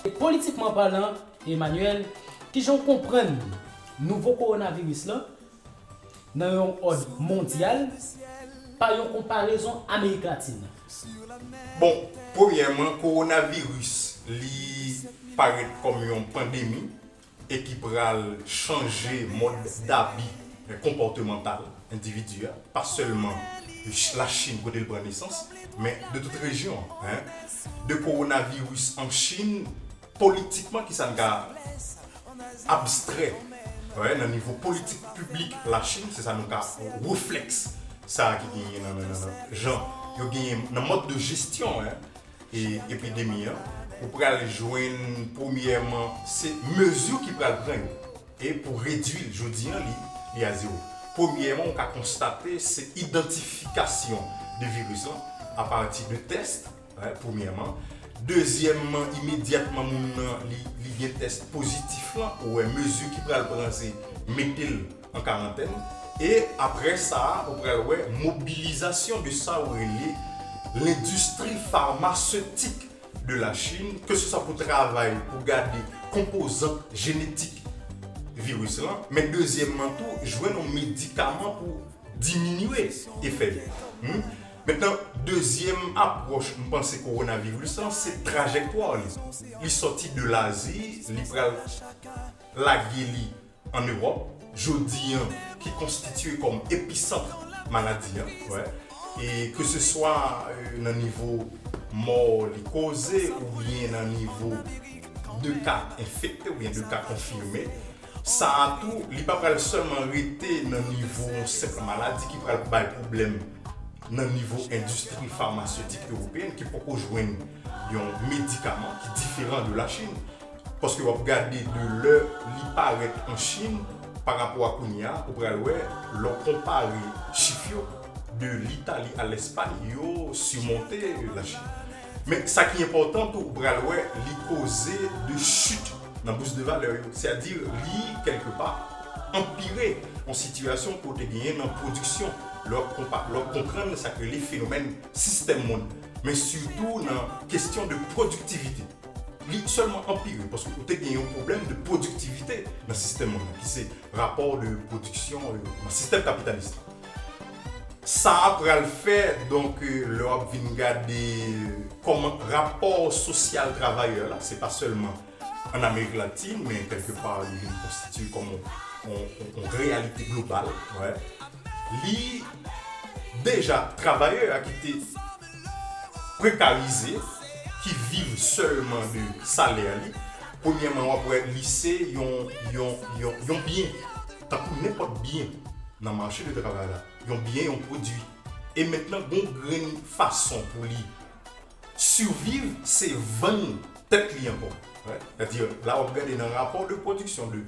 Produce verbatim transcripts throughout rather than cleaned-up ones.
E politikman palan, Emmanuel, kijan w konprann nouvo kowonaviris lan nan yon òd mondyal pa yon konparezon Amerik Latin? Bon, premyèman, kowonaviris, li parèt kòm yon pandemi e ki pral chanje mòd dabi konpòtemantal endividi a, pa sèlman Lachin kote l pran nesans, men de tout rejyon an. De kowonaviris an Chin, politikman, kisa n ka abstrè nan nivo politik piblik Lachin, se sa nou ka reflèks sa ki genyen nan jan yo genyen nan mòd de jesyon epidemi an, ou pral jwenn premyèman se mezi ki pral pran yo e pou redwi l jodi an li li a zewo. Premyèman ou ka konstate se idantifikasyon de viris lan apati de tès premyèman. Dezyèmman, imedyatman moun nan li li gen tès pozitif lan, ou wè mezi ki pral pran se mete l an karantèn. E apre sa a ou pral wè mobilizasyon de sa ou rele lendistri famasetik de Lachin, keseswa pou travay pou gade konpozant jenetik viris lan, men dezyèmman tou jwenn yon medikaman pou diminye efè yo. Mentnan, dezyèm apwòch m panse kowonaviris lan se trajektwa li. Li sòti de Lazi, li pral lage li an Ewòp, jodi an ki konstitye kòm episant maladi an. E keseswa nan nivo mò li koze oubyen nan nivo de ka enfekte oubyen de ka konfime, sa a tou li pa pral sèlman rete nan nivo yon senp maladi ki pral bay pwoblèm nan nivo endistri famasetik ewopeyen ki poko jwenn yon medikaman ki diferan de Lachin. Paske w ap gade de lè li parèt an Chin pa rapò a kounye a, ou pral wè lè w konpare chif yo de Litali a Lèspay, yo simonte Lachin. Men sa ki enpòtan tou, ou pral wè li koze de chit nan bous de valè yo, sètadi li kèlkepa anpire yon sitiyasyon ke w te genyen nan pwodiksyon lè w ap konprann sa k rele fenomèn sistèm monn, men sitou nan kesyon de pwodiktivite. Li sèlman anpire paske ou te gen yon pwoblèm de pwodiktivite nan sistèm monn nan ki se rapò de pwodiksyon nan sistèm kapitalis la. Sa a pral fè donk lè w ap vin gade kòman rapò sosyal travayè la, se pa sèlman an Amerik Latin men kèlkepa li vin konstitye kòm yon reyalite global. Li deja travayè a ki te prekarize, ki viv sèlman de salè li, premyèman w ap wè li se yon yon yon yon byen, tankou nenpòt byen nan mache de travay la, yon byen, yon pwodui. E mentnan gon grenn fason pou li siviv se vann tèt li ankò. Sètadi la w ap gade nan rapò de pwodiksyon de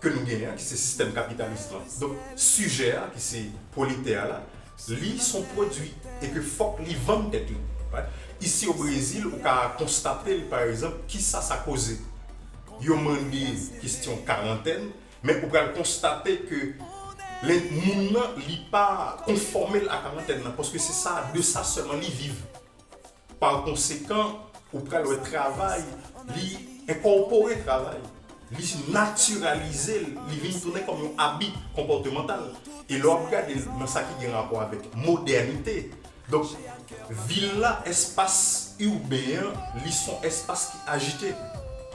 ke nou genyen an ki se sistèm kapitalis lan. Donk sijè a ki se pwoletè a la, li se yon pwodui e ke fòk li vann tèt li. Isi o Brezil ou ka konstate l pa egzanp kisa sa koze. Yo mande kesyon karantèn, men ou pral konstate ke moun nan li pa konfòme l a karantèn nan paske se sa de sa sèlman li viv. Pa konsekan, ou pral wè travay li enkòpore travay, li natiralize l, li vin tounen kòm yon abi konpòtemantal. E lè w ap gade l nan sa ki gen rapò avèk modènite, donk vil la, espas iben an, li se yon espas ki ajite.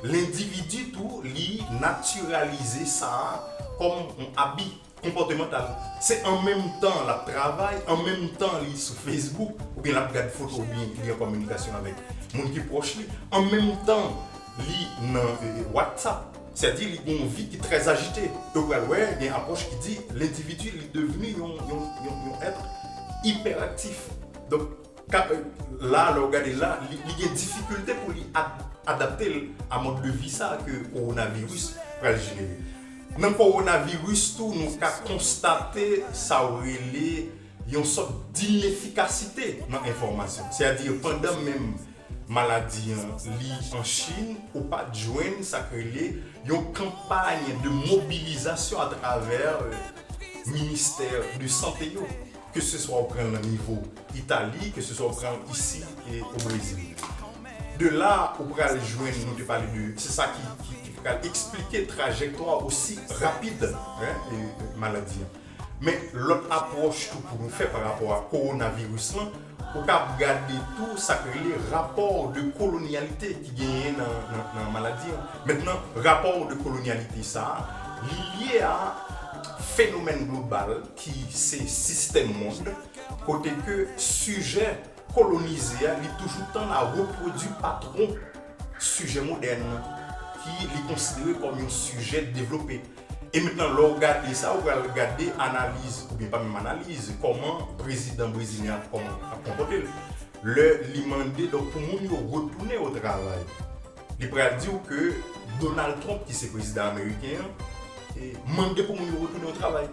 Lendividi tou li natiralize sa a kòm yon abi konpòtemantal. Se an menm tan l ap travay, an menm tan li sou Facebook oubyen l ap gad foto oubyen li an kominikasyon avèk moun ki pwòch li, an menm tan li nan WhatsApp. Sètadi li gen yon vi ki trè ajite. E w pral wè gen apwòch ki di lendividi li devni yon yon yon yon èt ipèraktif. Donk la lè w gade la li gen difikilte pou li adapte l a mòd de vi sa ke kowonaviris pral jenere. Nan kowonaviris tou nou ka konstate sa w rele yon sòt dinefikasite nan enfòmasyon. Sètadi pandan menm maladi an li an Chin, ou pa t jwenn sa k rele yon kanpay de mobilizasyon atravè ministè de sante yo, keseswa ou pran l nan nivo Itali, keseswa ou pran l isi o Brezil. De la, ou pral jwenn, nou te pale de, se sa ki, ki, ki pral eksplike trajektwa osi rapid, hein, e, e, maladi an. Men lòt apwòch tou pou nou fè pa rapò a kowonaviris lan, ou kab gade tou sa k rele rapò de kolonyalite ki genyen nan, nan, nan maladi an. Mentnan, rapò de kolonyalite sa a, li lye a fenomèn global ki se sistèm mond, kote ke sijè kolonize a, li toujou tann a repwodui patwon sijè modèn nan, ki li konsidere kòm yon sijè devlope. E mentnan, lè w gade sa, ou pral gade analiz, oubyen pa menm analiz, kòman prezidan brezilyen ap, kòman ap konpòte l. Lè li mande, donk, pou moun yo retounen o travay, li pral di w ke Donald Trump, ki se prezidan ameriken an, e, mande pou moun yo retounen o travay.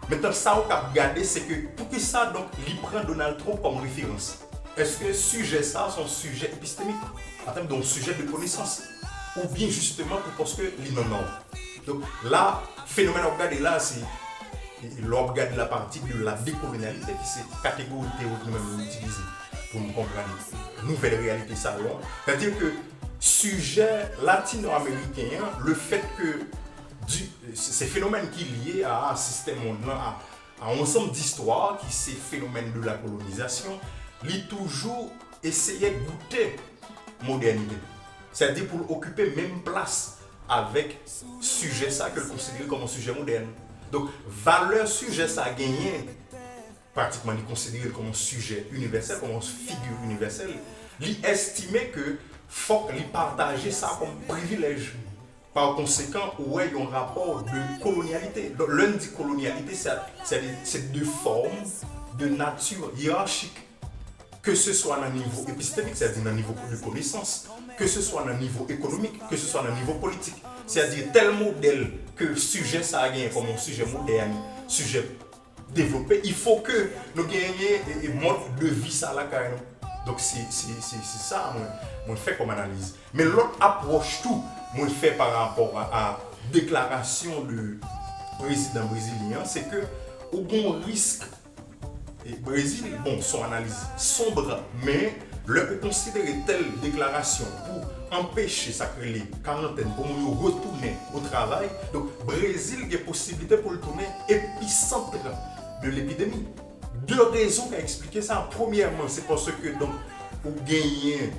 Mentnan, sa w kab gade, se ke poukisa, donk, li pran Donald Trump kòm referans? Èske sijè sa a se yon sijè epistemik, an tèm de yon sijè de konesans, oubyen jisteman pou paske li nan nò? Donk, la, fenomèn w ap gade la, se, e, lè w ap gade la pati de la dekolonyalite, ki se kategori teorik nou menm nou itilize pou nou konprann nouvèl reyalite sa yo, sètadi ke sijè latino-ameriken an, le fèt ke di, se, se fenomèn ki lye a sistèm mond lan, a, a yon ansanm distwa ki se fenomèn de la kolonizasyon, li toujou eseye goute modènite. Sètadi pou l okipe menm plas avèk sijè sa ke l konsidere kòm yon sijè modèn. Donk, valè sijè sa genyen, pratikman li konsidere l kòm yon sijè inivèsèl, kòm yon figi inivèsèl, li estime ke fòk li pataje sa kòm privilèj. Pa konsekan, ou wè yon rapò de kolonyalite. Donk, lè n di kolonyalite, se, se, se de fòm, de nati yerachik. Ke se swa nan nivo epistemik, sètadi nan nivo de konesans, ke se swa nan nivo ekonomik, ke se swa nan nivo politik. Sètadi tèl modèl ke sijè sa a genyen kòm yon sijè modèn, sijè devlope, il faut que nou genyen, e, e, mòd de vi sa lakay nou. Donk, se, se, se, se sa mwen, mwen fè kòm analiz. Men lòt apwòch tou, mwen fè pa rapò a, a deklarasyon de prezidan brezilyen an, se ke ou gen yon risk, e, Brezil, bon, se yon analiz sonb, men lè ou konsidere tèl deklarasyon pou anpeche sa k rele karantèn, pou moun yo retounen o travay, donk Brezil gen posiblite pou l tounen episant de lepidemi. De rezon ka eksplike sa. Premyèman, se paske, donk, ou genyen,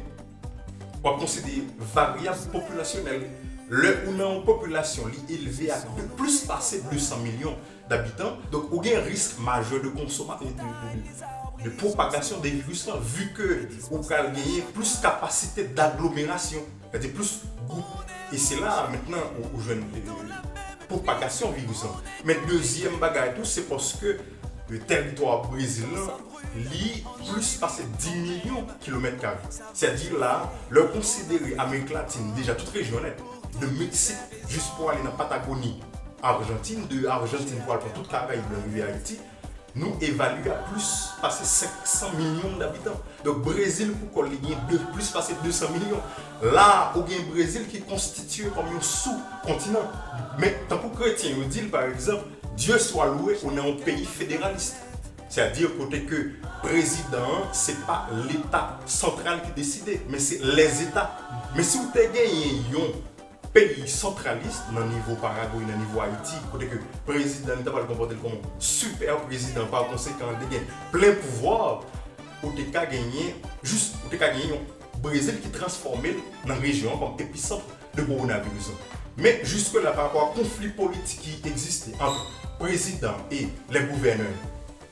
w ap konsidere varyab popilasyonèl. Lè ou nan yon popilasyon, li elve ak de, plis pase de san milyon dabitan, donk, ou gen risk majè de konsoma-, de, de, de, de pwopagasyon de viris lan, vi ke ou pral genyen plis kapasite daglomerasyon, sètadi plis gwoup. E se la, mentnan, ou, ou jwenn, e, pwopagasyon viris lan. Men dezyèm bagay tou, se paske, e, tèritwa Brezil lan, li plis pase dis milyon kilomèt kare. Sètadi la, lè w konsidere Amerik Latin, deja tout rejyon nèt, de Meksik jis pou ale nan Patagoni, Ajantin, de Ajantin pou al pran tout Karayib lan rive Ayiti, nou evalye a plis pase senk san milyon dabitan. Donk, Brezil pou kò l, li gen de, plis pase de san milyon. La, ou gen Brezil ki konstitye kòm yon sou-kontinan. Men, tankou kretyen yo di l, pa egzanp, Dieu soit loué, ou nan yon peyi federalis. Sètadi kote ke prezidan an, se pa Leta santral ki deside, men se lèzeta. Men si w te genyen yon peyi santralis nan nivo Paragwe, nan nivo Ayiti, kote ke prezidan li ta pral konpòte l kòm yon sipè prezidan, pa konsekan, li te gen plen pouvwa, ou te ka genyen, jis, ou te ka genyen yon Brezil ki transfòme l nan rejyon an kòm episant de kowonaviris lan. Men jiske la, pa rapò a konfli politik ki egziste ant prezidan e lè gouvènè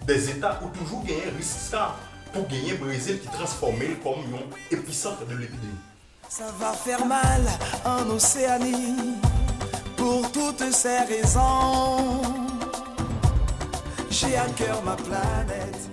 dè Zeta, ou toujou genyen risk sa pou genyen Brezil ki transfòme l kòm yon episant de lepidemi. Ça va faire mal en Océanie pour toutes ces raisons. J'ai à cœur ma planète.